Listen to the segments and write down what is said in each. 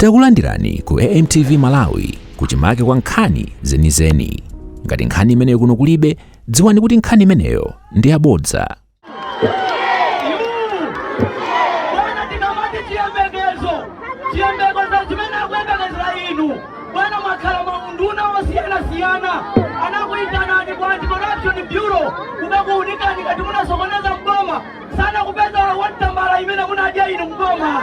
Takulandirani ku AMTV Malawi, kuchimake kwa nkhani zenizeni. Ngati nkhani imeneyo kuno kulibe, dziwani kuti nkhani imeneyo ndi yabodza. Bwana, tikamati chiyembekezo, chiyembekezo chimene akuyembekezera inu bwana, mwakhala maunduna osiyanasiyana. Anakuyitanani ku Anti-Corruption Bureau kukakuunikani ngati munasokoneza mboma, sana kupeza wantambala imene munadya inu mboma.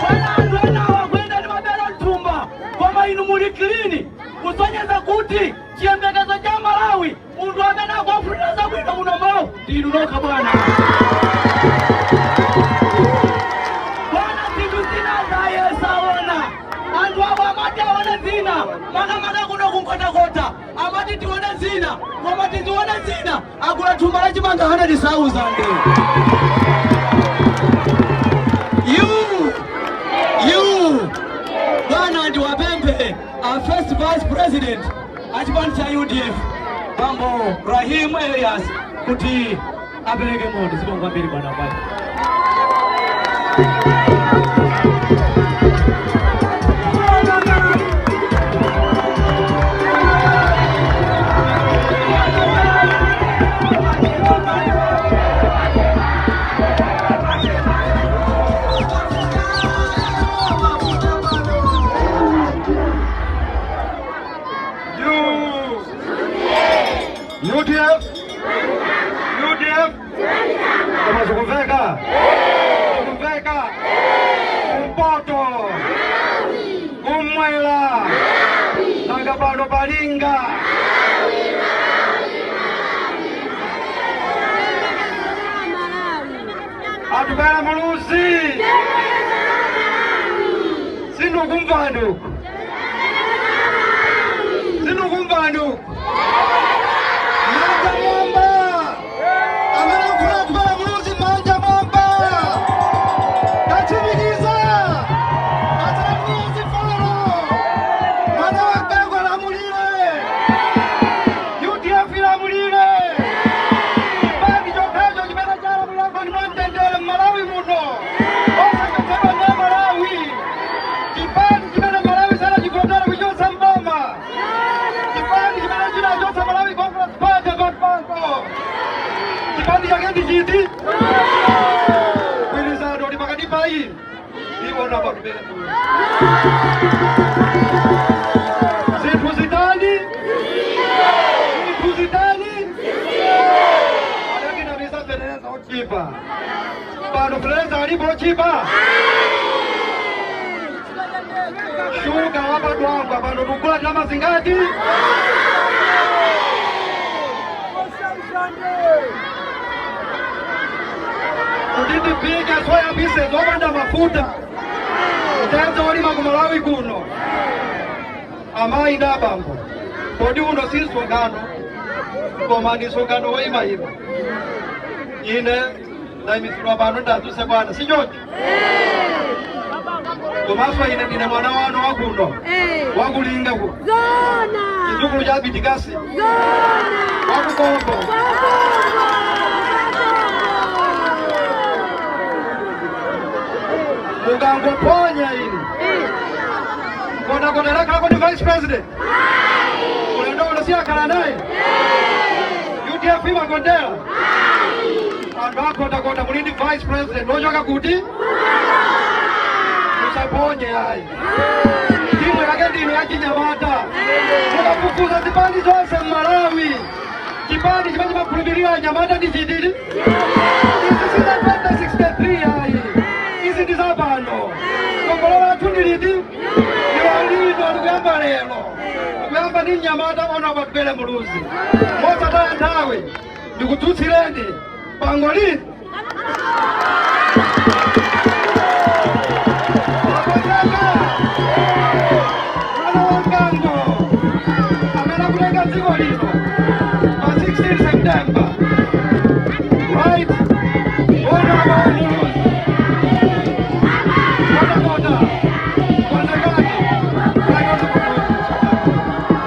Bwana, anthu enawo akuyenda ndi mabelo mthumba, koma inu muli clean, kusonyeza kuti chiyembekezo cha Malawi, munthu amene akuwafunira zabwino muno Malawi ndinu nokha bwana. Bwana, zinthu zina zayesaona, anthu awo amati aone zina, makamaka kuno kuNkhotakota amati tione zina, koma tizione zina agula thumba la chimanga 100,000. You you bwana, ndiwapemphe a first vice president achipani cha UDF, Bambo Rahim Elias, kuti apereke moni. Zikomo kwambiri bwana. Bwana. U UDF UDF, koma zikumveka, zikumveka. Kumpoto, kumwera, nanga pano palinga Atupele Muluzi, sindikumvani uku, sindikumvani uku. Manja mwamba amene akufuna Atupele Muluzi, manja mwamba. Tatsimikiza atsala miyezi 4, mwana wa mkango alamulire, UDF ilamulire. Chipani chokhacho chimene chalamulirako ndi mwamtendere m'Malawi muno, osachotsedwa ndi Malawi, chipani chimene Malawi sanachivotera kuchotsa mboma, chipani chimene chinachotsa Malawi Congress Party pampango, chipani chake ndi chiti? Gwirizano uli pakati pa inu iwona patupele. Zinthu zitani? Zinthu zitani? Adatinamiza fetereza ochipa. Pano fetereza alipo ochipa? Shuga wapadwangwa pano tukula ndalama zingati? Kuti tipike soya pieces opanda mafuta, mtedza olima ku Malawi kuno. Amayi ndi abambo, kodi uno si msonkhano, koma ndi msonkhano woyimayima. Ine ndayimisidwa pano ndadzuse bwana, si choncho? Komanso ine ndine mwana wanu wakuno, wakulinga kuno, chidzukulu cha Abitikasi wakukombo. Mukangoponya inu Nkhotakota lakhalako ndi vice president, ulendo uno siyakhala naye. UDF imakondera anthu aKhotakota. Muli ndi vice president wochoka kuti? Musaponye ayi, timu yake ndino yachinyamata. Mukafufuza zipani zonse m'Malawi, chipani chimene chimakhulupirira anyamata ndi chitili. Izi si za 2063 ayi, izi ndi zapano. Tsogolo lathu ndi liti? Lino likuyamba lero, likuyamba ndi mnyamata ono Atupele Muluzi. Mosataya nthawi, ndikudzutsireni pangolini. Akondeka mwana wa mkango amene akutenga dziko lino pa 16 September, Right Honorable Muluzi. Nkhotakota, konzekani. Right Honorable Muluzi.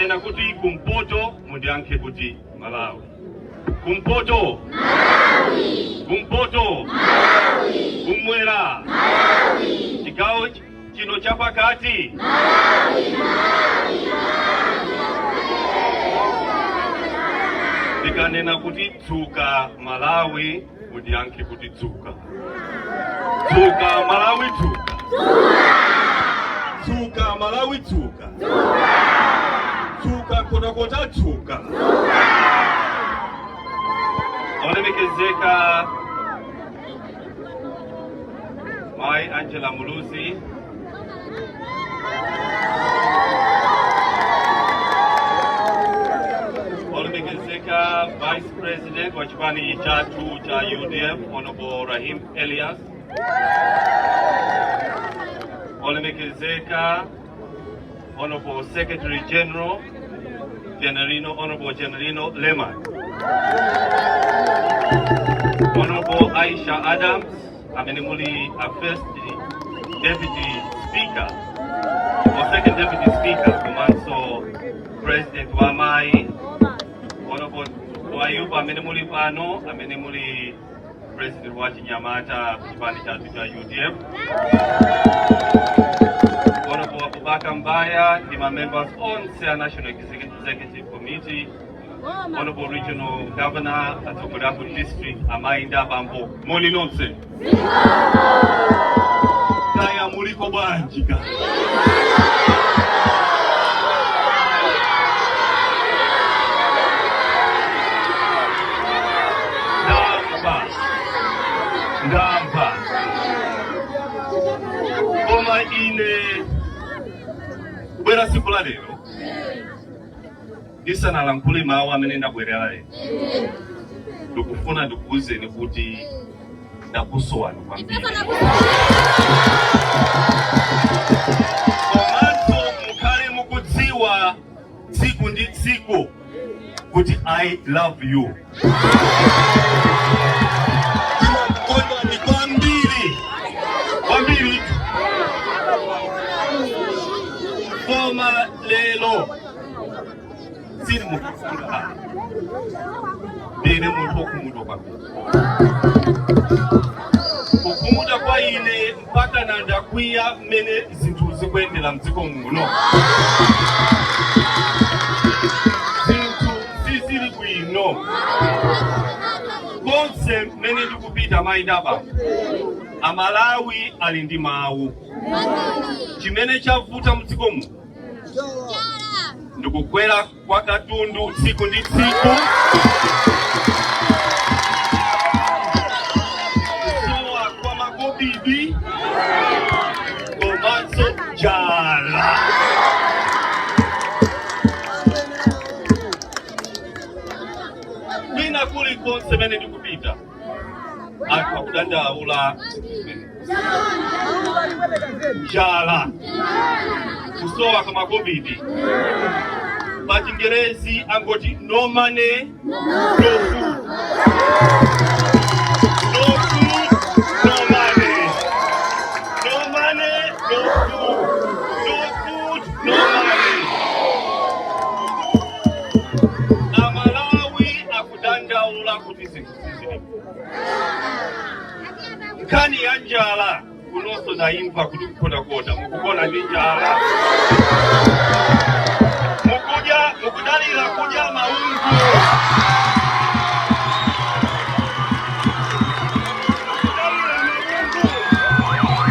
Ndikanena kuti kumpoto, mundiyankhe kuti Malawi. Kumpoto? Malawi. Kumpoto? Malawi. Kumwera? Malawi. Chigawo chino chapakati? Malawi. Ndikanena kuti dzuka Malawi, mundiyankhe kuti dzuka. Dzuka Malawi, dzuka. Dzuka Malawi, dzuka. Dzuka Nkhotakota, dzuka. Olemekezeka Mai Angela Muluzi, olemekezeka Vice President wa chipani chathu cha UDF, Honorable Rahim Elias, olemekezeka Honorable Secretary General Generino, Honorable Generino Lehman, Honorable Aisha Adams, amene muli a First Deputy Speaker or Second Deputy Speaker komanso President wa amayi, Honorable Twaibu amene muli pano, amene muli President wa chinyamata kuchipani chathu cha UDF, Honorable Abubakar Mbaya ndi ma members onse a National Executive Committee, Honorable Regional Governor, atsogoleri aku district, amayi ndi abambo, moni nonse. Kaya muliko bwanji ka? Ndamva, ndamva, koma ine kubwera tsiku la lero, ndisanalankhule mawu amene ndabwerera lero, ndikufuna ndikuwuzeni kuti ndakusowani kwambiri, komanso mukhale mukudziwa tsiku ndi tsiku kuti I love you. Ndimakukondani kwambiri kwambiri. Koma lero sindimukufuna, ndine munthu wokhumudwa kwambiri. Kukhumudwa kwa ine mpaka na ndakwiya mmene zinthu zikuyendera mdziko muno. Zinthu sizili bwino konse mmene ndikupita. Mayi ndi abambo, Amalawi ali ndi mawu. Chimene chavuta mdziko muno ndikukwera kwa katundu tsiku ndi tsiku, kusowa kwa makobidi komanso njala. Kwina kulikonse mene ndikupita, anthu akudandaula njala, kusowa kwa makobidi. Pa Chingerezi angoti no money, no food. No food, no money. No money, no food. No food, no money. Amalawi akudandaula kuti zinthu sizili. Nkhani ya njala kunonso ndayimva kuti Nkhotakota mukugona ndi njala, mukudya, mukudalira kudya maungu, mukudalira maungu.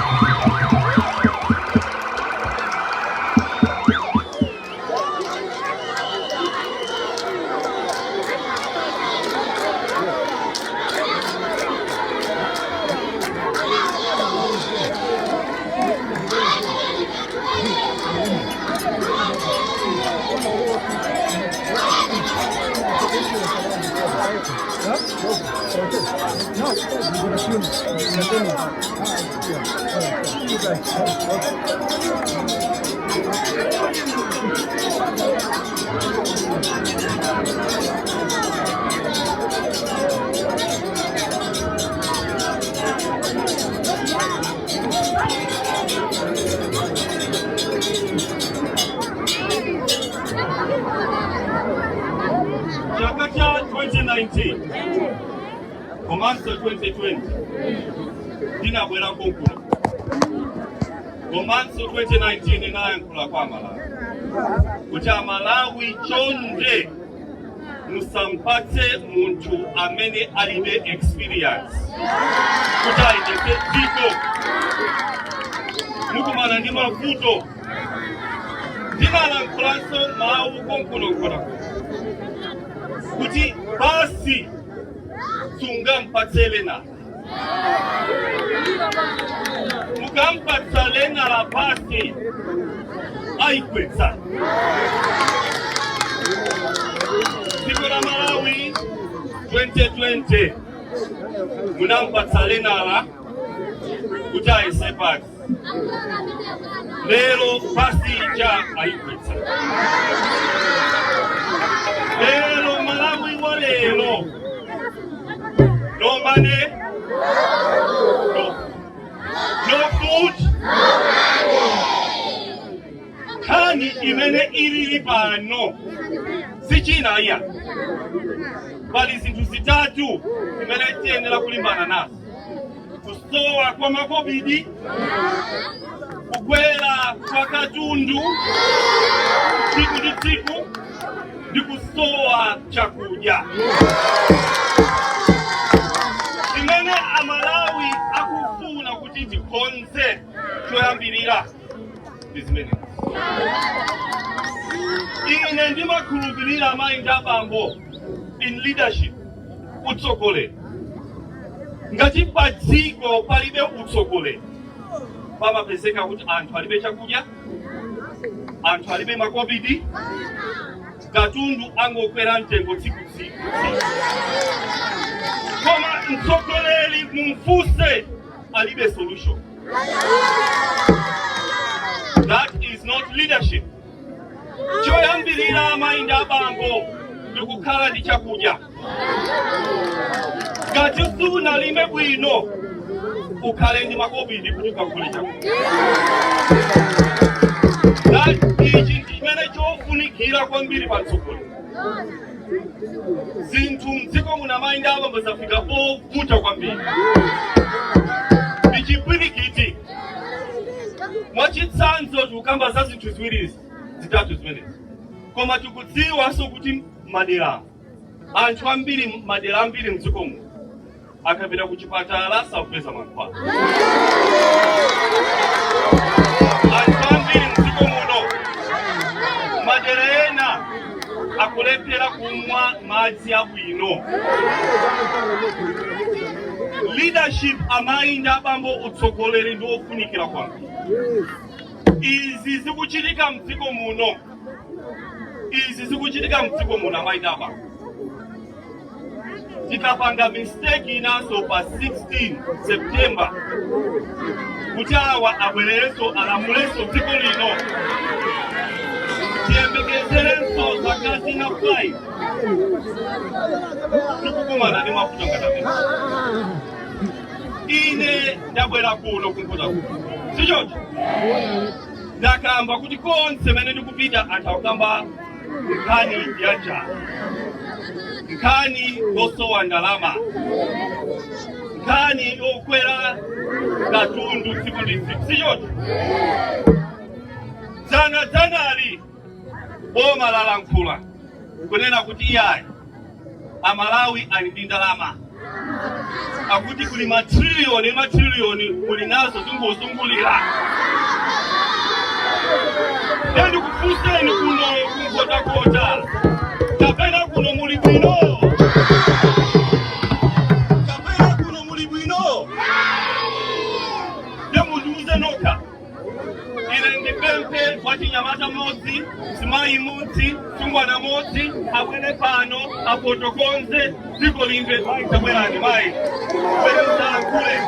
Komanso 2020 ndinabwera konkuno, komanso 2019 inayankhula kwa Malawi kuti, "Amalawi, chonde musampatse munthu amene alibe experience kuti ayendetse dziko, mukumana ndi mavuto." Ndinalankhulanso mawu konkuno kuti basi sungampatse Lenala, mukampatsa Lenala basi ayikwetsa. Dziko la Malawi, 2020 munampatsa Lenala kuti ayese basi. Lero basi ija ayikwetsa. Lero Malawi wa lero, no money, no food. Nkhani imene ilili pano sichina iya, pali zinthu zitatu zimene tiyenera kulimbana nazo: kusowa kwa makobidi, kukwera kwa katundu tsiku ndi tsiku, ndi kusowa chakudya. Zimene Amalawi akufuna kuti tikonze choyambirira ndi zimenezi. Ine ndimakhulupirira, amayi ndi abambo, in leadership, utsogoleri. Ngati pa dziko palibe utsogoleri, pamapezeka kuti anthu alibe chakudya, anthu alibe makobidi, katundu angokwera mtengo tsiku tsiku. Koma mtsogoleri mumfuse, alibe solution, that is not leadership. Choyambirira, amayi ndi abambo, ndikukhala ndi chakudya. Ngati sunalime bwino, ukhale ndi makobidi kuti ukagule chakudya. That ichi chimene chofunikira kwambiri pa mtsogoleri. Zinthu mdziko muno, amayi ndi abambo, zafika povuta kwambiri ndi chipwirikiti. Mwachitsanzo, tikukamba za zinthu ziwirizi, zitatu zimenezi, koma tikudziwanso kuti madera anthu ambiri, madera ambiri mdziko muno, akapita ku chipatala sakupeza mankhwala. Anthu ambiri mdziko muno, madera ena, akulephera kumwa madzi abwino. Leadership, amayi ndi abambo, utsogoleri ndi wofunikira kwambiri. Izi zikuchitika mdziko muno, izi zikuchitika mdziko muno, amayi ndi abambo, tikapanga mistake inanso pa 16 September kuti awa abwererenso alamulenso dziko lino, tiyembekezerenso zaka zina 5 tikukumana ndi mavuto ngati amene. Ine ndabwera kuno kunkhotakota, sichoncho? Ndakamba kuti konse mene ndikupita anthu akukamba nkhani ya njala, nkhani yosowa ndalama, nkhani yokwera katundu tsiku ndi tsiku, sichoncho? Dzana dzanali boma lalankhula kunena kuti iyayi, Amalawi ali ndi ndalama, akuti kuli matriliyoni matriliyoni kuli nazo zingozungulira. Ndikufunseni kuno kunkhotakota, kapena kuno muli bwino? Kapena kuno muli bwino? Ndemundiuze nokha. Ine ndipemphe wachinyamata modzi, mzimayi modzi, msungwana modzi abwere pano afotokoze, dziko limve. Mayi, tabwerani mayi, bwere msalankhule.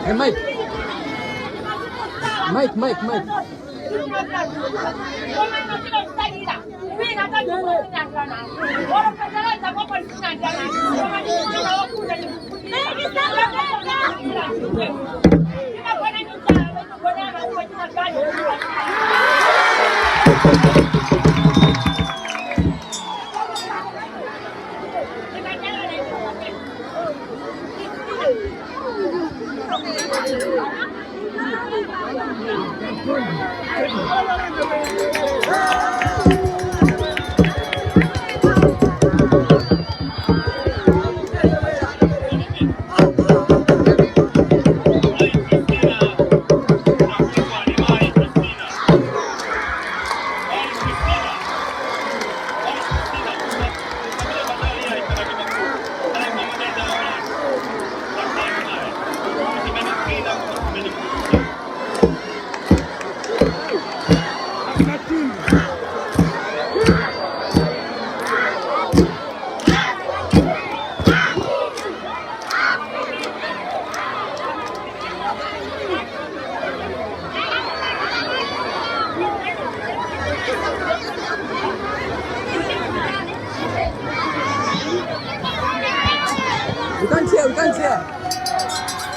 Hey, Mike. Mike, Mike, Mike. We can't hear, we can't hear.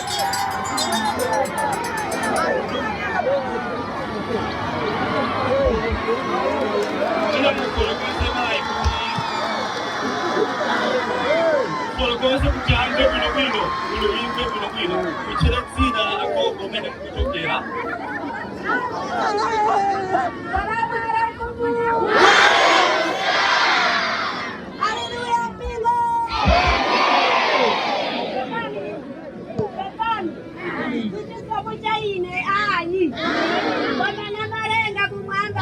Mukolokoze kuti amve bwinobwino, inu imve bwinobwino, kuchera dzina la agogo umene mukuchokera. Haleluya mpingo. Kuchisomo cha ine ayi. Kwamana malenga kumwamba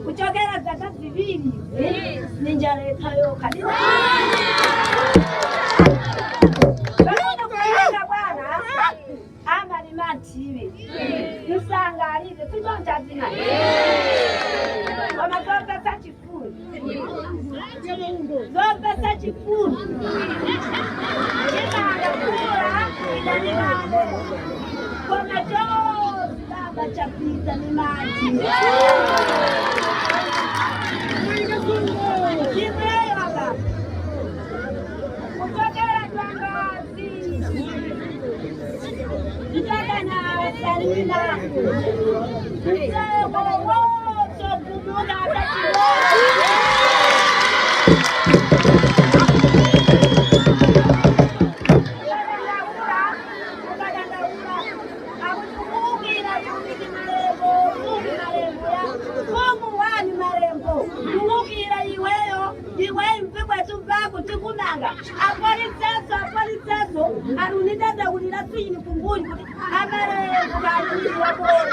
Kuchokera zaka ziviri ninjaleta yoka Bwana bwana amalimative msangalize sichonjazina wamazopesa chifuni zopesa chifuni chimanga kula idanimale kwa machozi baba chapita ni maji chimweyo baba kutokera twangazi mpaka na Salina wote kumuka hata apoliseso apoliseso arunidadaulira siyini kumbuyi kuti amalembo kaliiwakoaa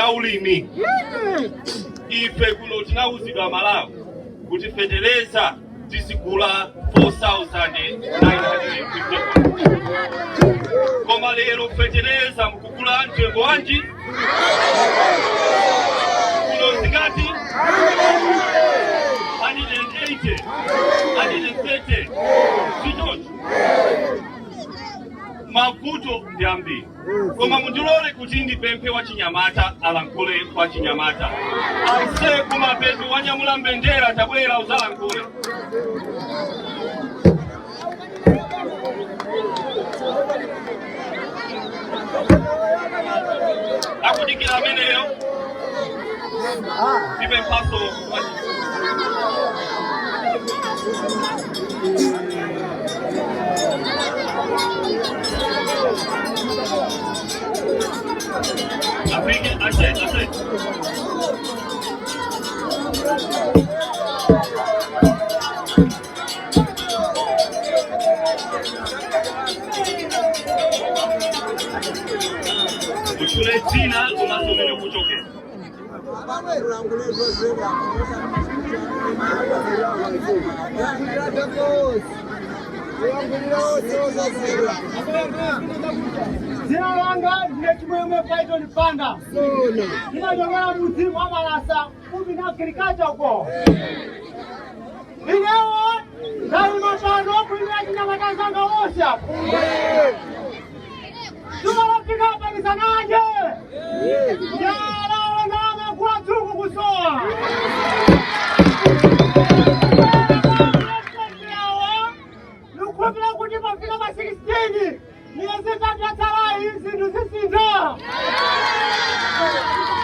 Za ulimi, ife kuno tinawuzidwa Malawi kuti fetereza tizigula 4950, koma lero fetereza mukugula mtengo wanji? Kuno zingati? 180, 130, sichoncho? Mavuto ndi ambiri, koma mundilole kuti ndipemphe wachinyamata alankhule kwa chinyamata. Ase kumapeto wanyamula mbendera, tabwera uzalankhule. Akudikira ameneyo, ndipemphaso afike ase ase. Utchule dzina komanso umene ukuchokera. Dzina langa ndine Chimwemwe Python Panda. Ndinachokera mudzi mwa Malasa, kupi na agriculture uko. Inewo ndalima pano kuimira chinyamata zanga wonse apo. Tumalafika apa nisanaje. Njala ndalama kula tsuku kusowa. Nikukhulupirira kuti pafika pa 16 miyezi 3 yatsalayi zinthu zisintha.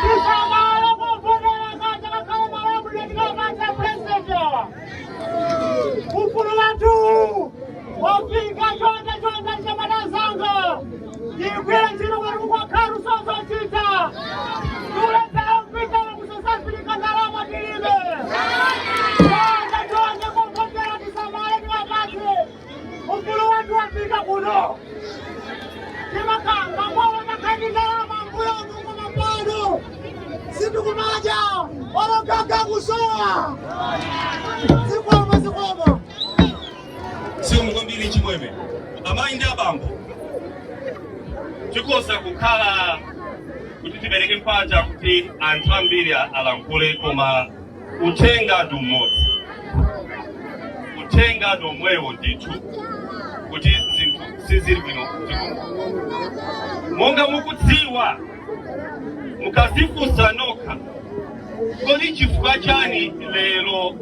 Tisamala kuvotera kacha kakhale malamulo tikapatsa president awa. Ufulu wathu wafika. Chonde chonde, chinyamata zanga, tigwire ntchito kwati kukwakhala usozochita tuledzera mpitala ku South Africa, ndalama tilibe. Chonde chonde, kuvotera tisamale, tiwapatse ufulu wathu wafika kuno. Timakamba ngolo makhani ndalama mbuyo mungu mapano sindikumaja ologaga kusowa. Zikomo, zikomo. Zikomo kwambiri, Chimwemwe. Amayi ndi abambo, tikosa kukhala kuti tipereke mpata kuti anthu ambiri alankhule, koma uthenga ndi umodzi, uthenga ndi omwewo ndithu, kuti zinthu sizili bwino dziko. Monga mukudziwa, mukazifunsa nokha, kodi chifukwa chani lero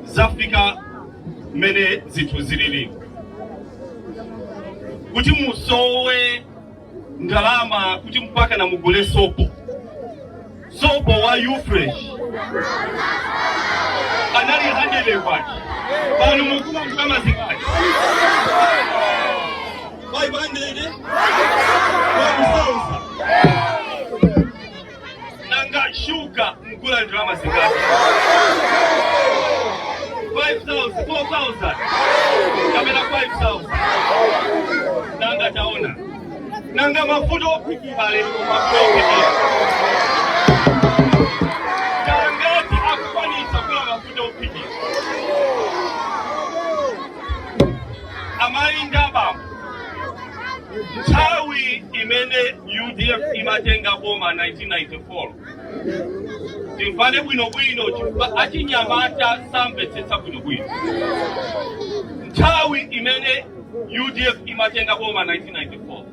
zafika mmene zinthu zilili, kuti musowe ndalama kuti mpaka na mugule sopo, sopo wa Ufresh anali 100 kwacha, pano mukuma ndalama zingati? 500, 1000. Nanga shuga mkula ndalama zingati? 5000, 4000 kapena 5000? Nanga taona, nanga mafuta ophikira lero, mafuta ophikira tangati akukwanisa kula mafuta ophikira? Amayi ndi abambo, nthawi imene UDF imatenga boma 1994, timvane bwinobwino chifukwa achinyamata samvetsetsa bwinobwino. Nthawi imene UDF imatenga boma 1994,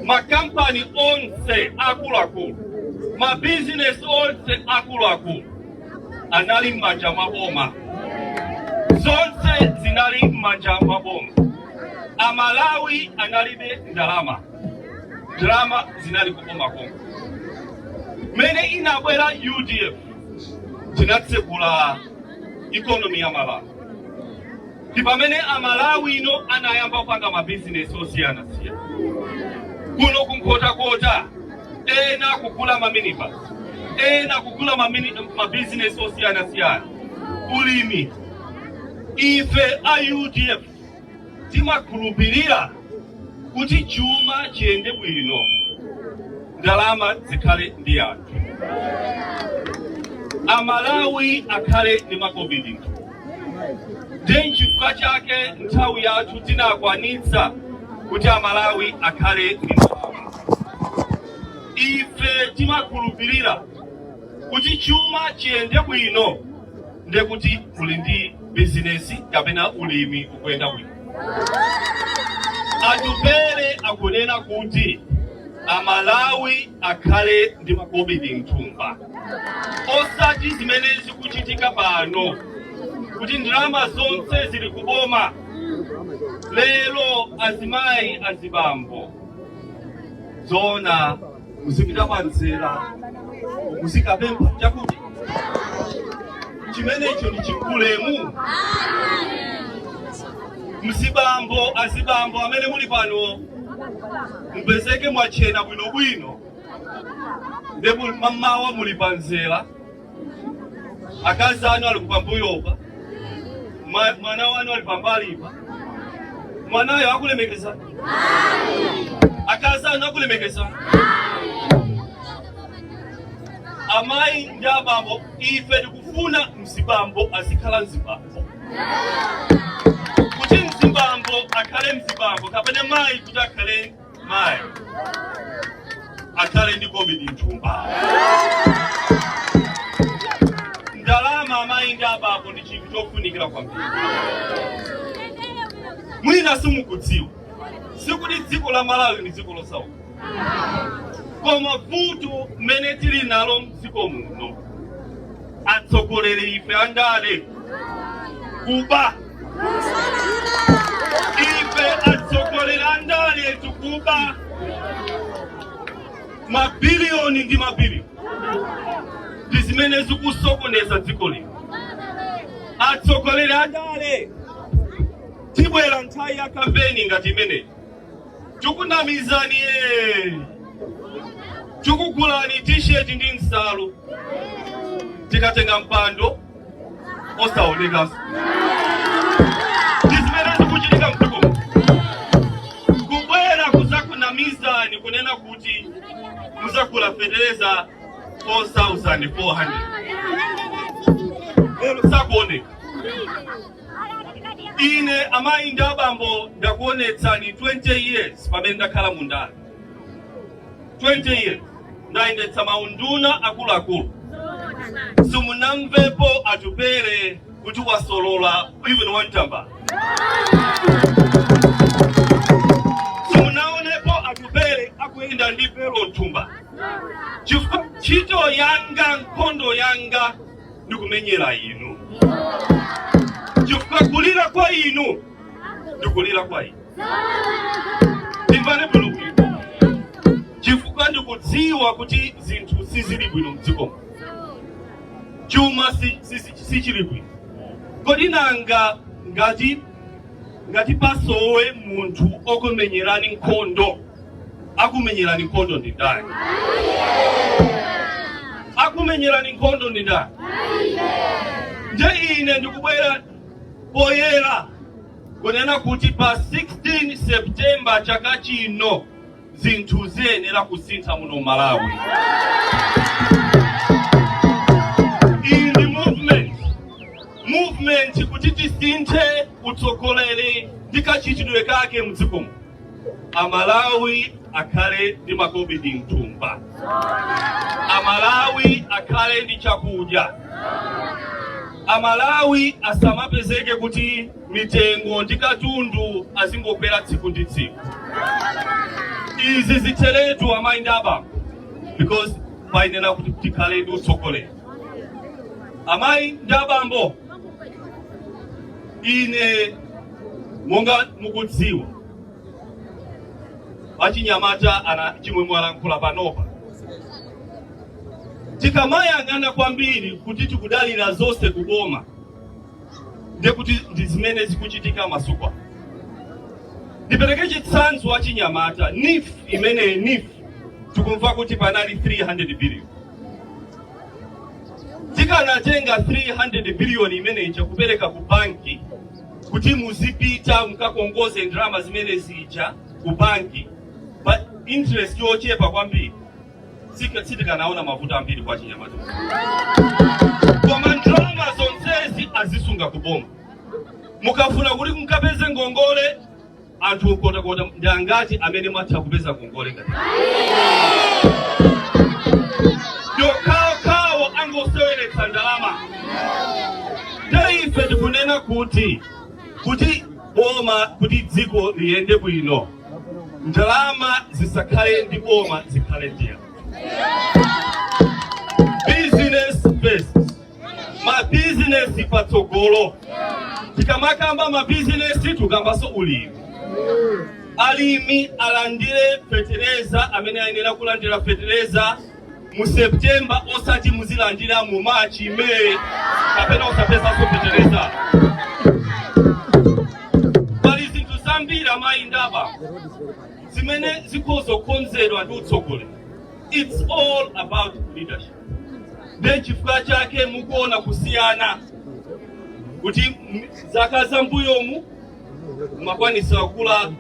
makampani onse akuluakulu, mabizinesi onse akuluakulu anali m'manja mwa boma. Zonse zinali m'manja mwa boma. Amalawi analibe ndalama, ndalama zinali kuboma konko. Mene inabwera UDF, tinatsekula economy ya Malawi, ndi pamene Amalawi ino anayamba kupanga mabizinesi osiyanasiyana. Kuno kunkhotakota ena kugula maminibus, ena kugula mabizinesi osiyanasiyana, ulimi. Ife a UDF timakhulupirira kuti chuma chiyende bwino. Ndalama zikhale ndi anthu. Amalawi akhale ndi makobidi. Ndiye nchifukwa chake nthawi yathu tinakwanitsa kuti Amalawi akhale ndi ndalama. Ife timakhulupirira kuti chuma chiyende bwino ndekuti uli ndi bizinesi kapena ulimi ukuyenda bwino. Atupele akunena kuti Amalawi akhale ndi makobidi mthumba, osati zimene zikuchitika pano kuti ndalama zonse zili kuboma. Lero azimayi, azibambo, zoona muzipita pamzera muzikapempha chakudya? Chimenecho ndi chiulemu? Mzibambo, azibambo amene muli pano, mupezeke mwachena bwinobwino, ndipo mamawa muli pamzera, akazi anu ali kupambuyopa, mwana wanu ali pambalipa. Mwanayo akulemekeza? Akazi anu akulemekeza? Amayi ndi abambo, ife tikufuna mzibambo azikhala mzibambo, kuti mzibambo akhale mzibambo kapena mayi kuti akhale mayi, akhale ndi kobidi mthumba. Ndalama, amayi ndi abambo, ndi chinthu chofunikira kwambiri. Mwina simukudziwa, sikuti dziko la Malawi ndi dziko losauka, koma vuto mmene tili nalo mdziko muno, atsogoleri ife andale kuba. Ife atsogoleri andale tikuba mabiliyoni ndi mabiliyoni, ndi zimene zikusokoneza dziko lino. Atsogoleri andale tibwera nthawi ya kampeni ngati imeneyi, tikunamizani ye, tikugulani T-shirt ndi nsalu, tikatenga mpando osaonekanso. Ndi zimene zikuchitika mdziko muno. Kubwera kuzakunamizani kunena kuti muzagula fetereza 4400, lero sakuoneka. Ine, amayi ndi abambo, ndakuonetsani 20 years pamene ndakhala mundale, 20 years ndayendetsa maunduna akuluakulu, simunamvepo Atupele kuti wasolola even one tambala. Simunaonepo Atupele akuyenda ndi belo mthumba, chifukwa ntchito yanga, nkhondo yanga ndikumenyera inu, chifukwa kulira kwa inu ndikulira kwa inu. Timvane bwinobwino, chifukwa ndikudziwa kuti zinthu sizili bwino mdzikomo, chuma sichili bwino. Kodi nanga ngati pasowe munthu okumenyerani nkhondo, akumenyerani nkhondo ndi ndani? Akumenyerani nkhondo ndi ndani? Nje ine ndikubwera poyera kunena kuti pa 16 September chaka chino zinthu ziyenera kusintha muno Malawi. Iyi ndi movement kuti tisinthe utsogoleri ndi kachitidwe kake mdzikomo, Amalawi akhale ndi makobidi mthumba, Amalawi akhale ndi chakudya, Amalawi asamapezeke kuti mitengo ndi katundu azingokwera tsiku ndi tsiku. Izi zitheretu, amayi ndi abambo, because payenera kuti tikhale ndi utsogoleri. Amayi ndi abambo, ine monga mukudziwa, achinyamata ana chimwemwe alankhula panopa, tikamayang'ana kwambiri kuti tikudalira zonse kuboma, ndekuti ndi zimene zikuchitika masiku ano. Ndipereke chitsanzo, achinyamata, NEEF imene NEEF tikumva kuti panali 300 billion. Tikanatenga 300 billion imene ija kupereka ku banki kuti muzipita mukakongoze ndalama zimene zija ku banki pa interest yochepa kwambiri. Sitikanaona mavuto ambiri kwa chinyamata, koma ndalama zonsezi azisunga kuboma. Mukafuna kuti mukapeze ngongole, anthu kotakota ndi angati amene mwatha kupeza ngongole? Ngati ndokhaokhawo angoseweretsa ndalama. Nde ife tikunena kuti boma, kuti dziko liyende bwino, ndalama zisakhale ndi boma, zikhale ndiya business first, mabizinesi patsogolo. Tikamakamba mabizinesi, tukambaso ulimi. Alimi alandire fetereza amene ayenera kulandira fetereza mu September, osati muzilandira mu March, May, kapena usapezanso fetereza. Pali zinthu zambiri, amayi ndi abambo, zimene zikhoza kukonzedwa ndi utsogoleri. It's all about leadership. Ndiye chifukwa chake mukuona kusiyana kuti zaka za mbuyomu mumakwanisa kugula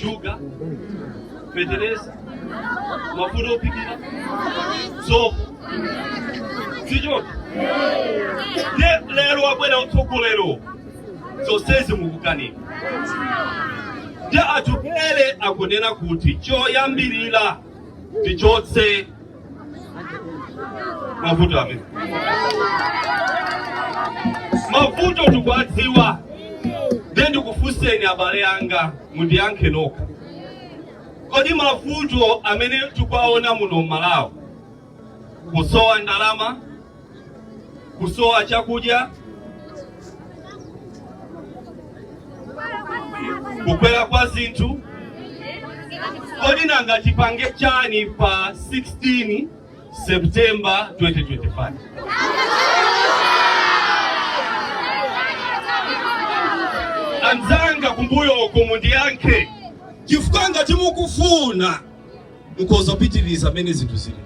shuga, fetereza, mafuta ophikira, sopo, sichoncho? Ndiye lero wabwera utsogolero, zonsezi mukukanika. Ndiye Atupele akunena kuti choyambirira tichotse mavuto amene mavuto tikuwadziwa. Ndiye ndikufunseni, abale anga, mundiyankhe nokha: kodi mavuto amene tikuwaona muno m'Malawi, kusowa ndalama, kusowa chakudya, kukwera kwa zinthu, kodi nanga tipange chani pa 16 September 2025? Anzanga kumbuyoko, mundiyankhe, chifukwa ngati mukufuna, mukhoza kupitiriza mmene zinthu zilili.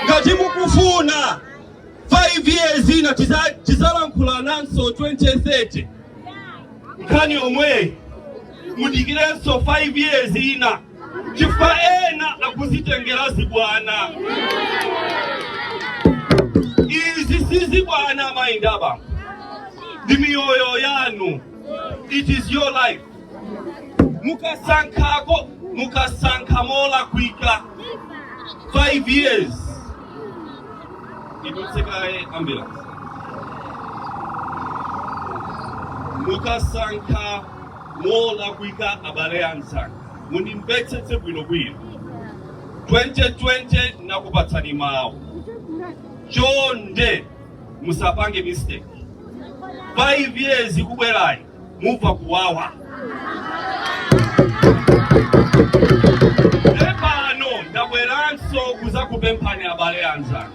Ngati mukufuna 5 years ina tizalankhula nanso 2030, nkhani yomweyi, mudikirenso 5 years ina, chifukwa ena akuzitengera zibwana. Izi sizibwana, amayi ndi abambo, ndi miyoyo yanu. It is your life. Mukasankhako, mukasankha molakwika, 5 years idutsekaye ambulance. Mukasankha molakwika, abale anzanga, mundimvetsetse bwinobwino, 2020 nakupatsani mawu, chonde musapange mistake. 5 years ikubwerayi mumva kuwawa. Pano ndabweranso kuzakupemphani, abale anzanga,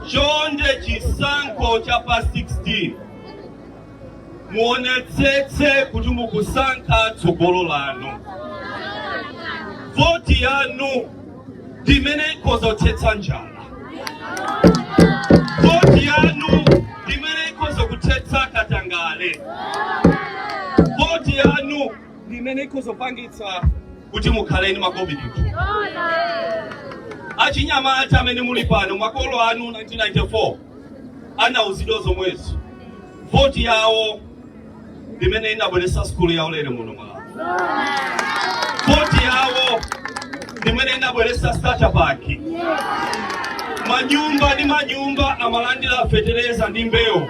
chonde, chisankho cha pa 16 muonetsetse kuti mukusankha tsogolo lanu. Voti yanu ndimene ikhoza kuthetsa njala. Voti yanu ndimene ikhoza kuthetsa katangale. Voti yanu ndimene ikhoza kupangitsa kuti mukhale ndi makobidi. Achinyamata amene muli pano, makolo anu 1994 anauzidwa zomwezo. Voti yawo ndimene inabweretsa sukulu yaulere muno Malawi. Voti yawo ndimene inabweretsa starter pack. Manyumba ndi manyumba amalandira fetereza ndi mbewu.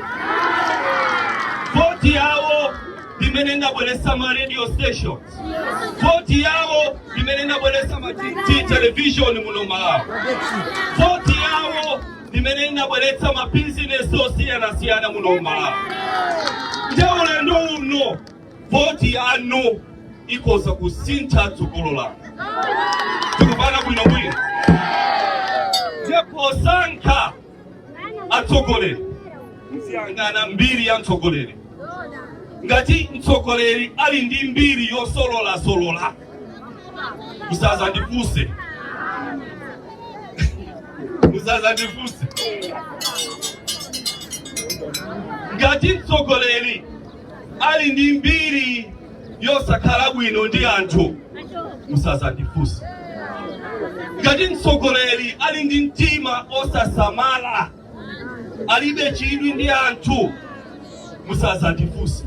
Voti yawo ndimene inabweretsa ma radio stations. Voti yawo ndimene inabweretsa ma television muno Malawi. Voti yawo ndimene inabweretsa mabizinesi osiyanasiyana muno Malawi. Nde ulendo uno voti yanu ikhoza kusintha tsogolo lanu. Tikupana bwinobwino? Ndiye posankha atsogoleri, muziyang'ana mbiri ya mtsogoleri. Ngati mtsogoleri ali ndi mbiri yosololasola, musazandifunse, musazandifunse. Ngati mtsogoleri ali ndi mbiri yosakhala bwino ndi anthu, Musazandifunse. Ngati mtsogoleri ali ndi mtima osasamala, alibe chidwi ndi anthu, musazandifunse,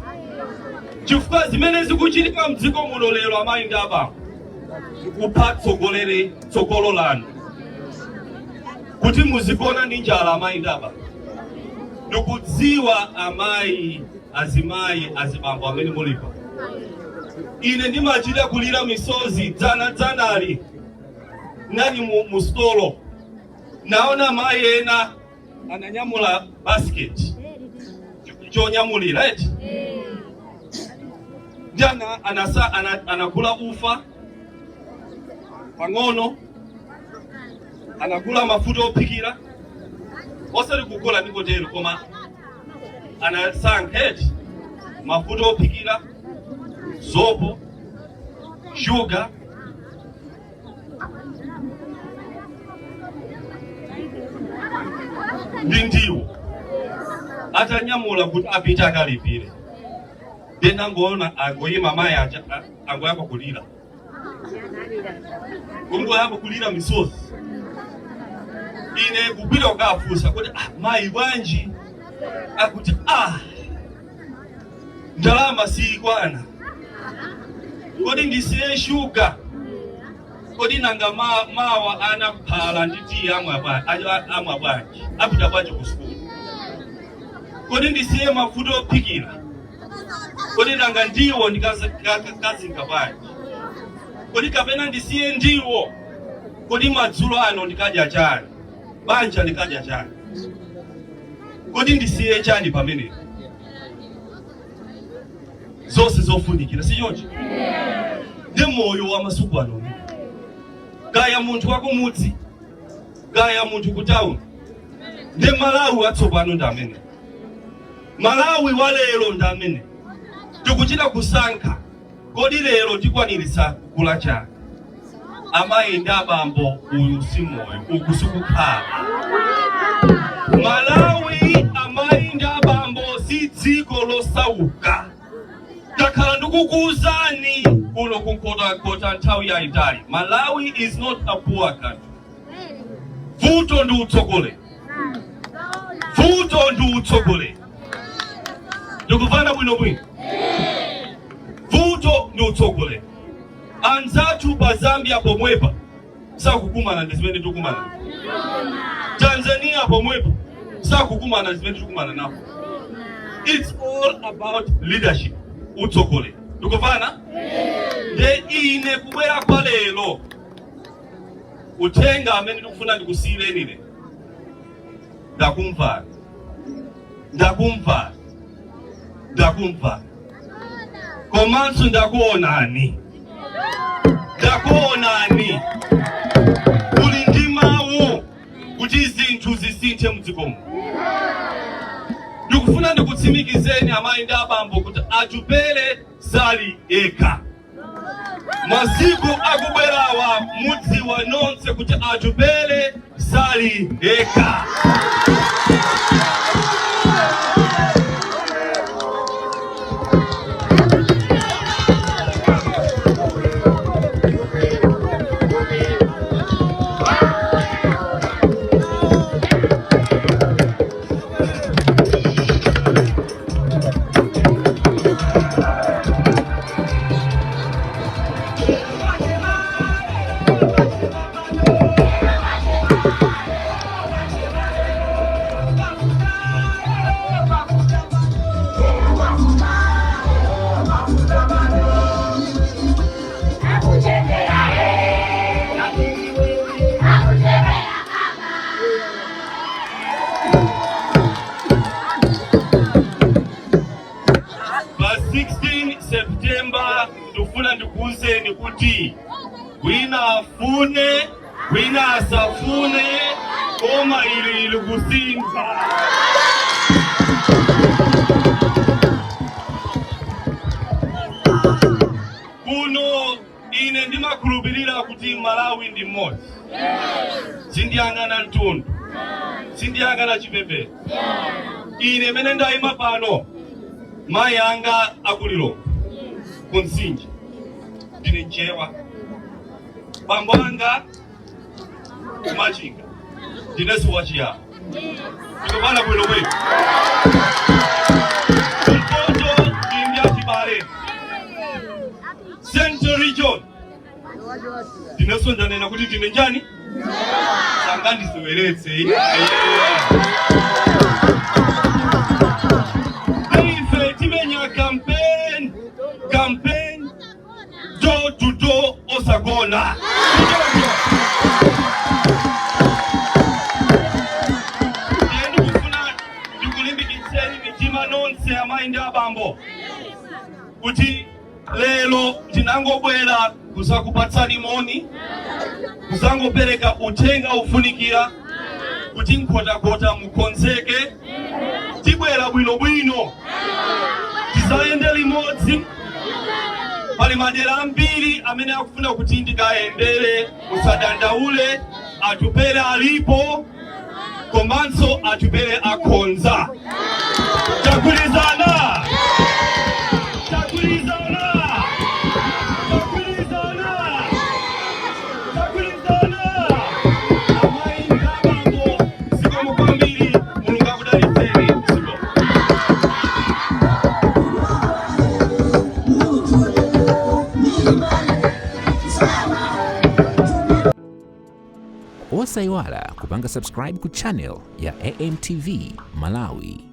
chifukwa zimene zikuchitika mdziko muno lero, amayi ndi abambo, kupha tsogoleri, tsogolo lanu, kuti muzigona ndi njala. Amayi ndi abambo, ndikudziwa amayi, azimayi, azibambo amene mulipo, ine ndimachita kulira misozi. Dzana dzanali nali mu stolo, naona amayi ena ananyamula basket chonyamulira eti, ndi anagula ufa pang'ono, anagula mafuta ophikira, osati kugula ndikotero, koma anasankha eti mafuta ophikira, sopo, shuga ndi ndiwo. Atanyamula kuti apite akalipire, then angoona angoyima mayi aja, angoyamba kulira, kungoyamba kulira misozi. Ine kupita kukafunsa kuti, "Ah, mayi, bwanji?" Akuti, "Ah, ndalama siyikwana. Kodi ndisiye shuga? Kodi nanga mawa ana phala ndi tiyi amwa bwanji? Apita bwanji ku sukulu? Kodi ndisiye mafuta ophikira? Kodi nanga ndiwo ndikazinga bwanji? Kodi kapena ndisiye ndiwo? Kodi madzulo ano ndikadya chani? Banja likadya chani? Kodi ndisiye chani pamenepo?" Zonse zofunikira, si choncho? Ndi moyo wa masiku ano. Kaya munthu wakumudzi, kaya munthu ku town, ndi Malawi watsopano, ndi amene Malawi wa lero, ndi amene tikuchita kusankha. Kodi lero tikwaniritsa kugula chani? Amayi ndi abambo, uyu si moyo, uku sikukhala Malawi. Amayi ndi abambo, si dziko losauka. Takhala ndikukuwuzani kuno kuNkhotakota nthawi yayitali, Malawi is not a poor country. Vuto ndi utsogoleri, vuto ndi utsogoleri. Ndikuvana bwinobwino? Vuto ndi utsogoleri. Anzathu pa Zambia pomwepa sakukumana ndi zimene tikukumana, Tanzania pomwepo sakukumana ndi zimene tikukumana napo. It's all about leadership, utsogoleri. Ndikuvana? Nde ine kubwera kwa lero, uthenga amene ndikufuna ndikusiyireni ine, ndakumvani, ndakumvani, ndakumvani, komanso ndakuonani, ndakuonani kuli ndi mawu kuti zinthu zisinthe mdzikomo. Ndikufuna ndikutsimikizeni, amayi ndi abambo, kuti Atupele sali yekha. Masiku akubwerawa mudziwa nonse kuti Atupele sali yekha. Pa 16 September ndikufuna ndikuwuzeni kuti wina afune, wina asafune, koma ili ili kusintha. Kuno ine ndimakhulupirira kuti Malawi ndi mmodzi. Sindiyang'ana mtundu, sindiyang'ana chipembedzo. Ine mene ndayima pano, mayi anga akulilongwe kumtsinje, ndine Mchewa. Bambo anga kumachinga, ndinenso wachiyawo, tikupana bwino bwino. Kumpoto ndi achibale. Central Region ndinenso ndanena kuti ndine njani, sangandiseweretse. Ife timenya campaign, campaign door to door, osagona. Ndiye ndikufuna ndikulimbikitseni mitima nonse, amayi ndi abambo, kuti lero tinangobwera kuzakupatsani moni, kuzangopereka uthenga ufunikira kuti Nkhotakota mukonzeke, tibwera bwinobwino, tizayende limodzi. Pali madera ambiri amene akufuna kuti ndikayendere. Musadandaule, Atupele alipo, komanso Atupele akhonza. Tagwirizana, tagwirizana, tagwirizana, tagwirizana. Amayi ndi abambo, zikomo kwambiri. Mulungu akudalitseni. Zikomo. Osayiwala kupanga subscribe ku channel ya AMTV Malawi.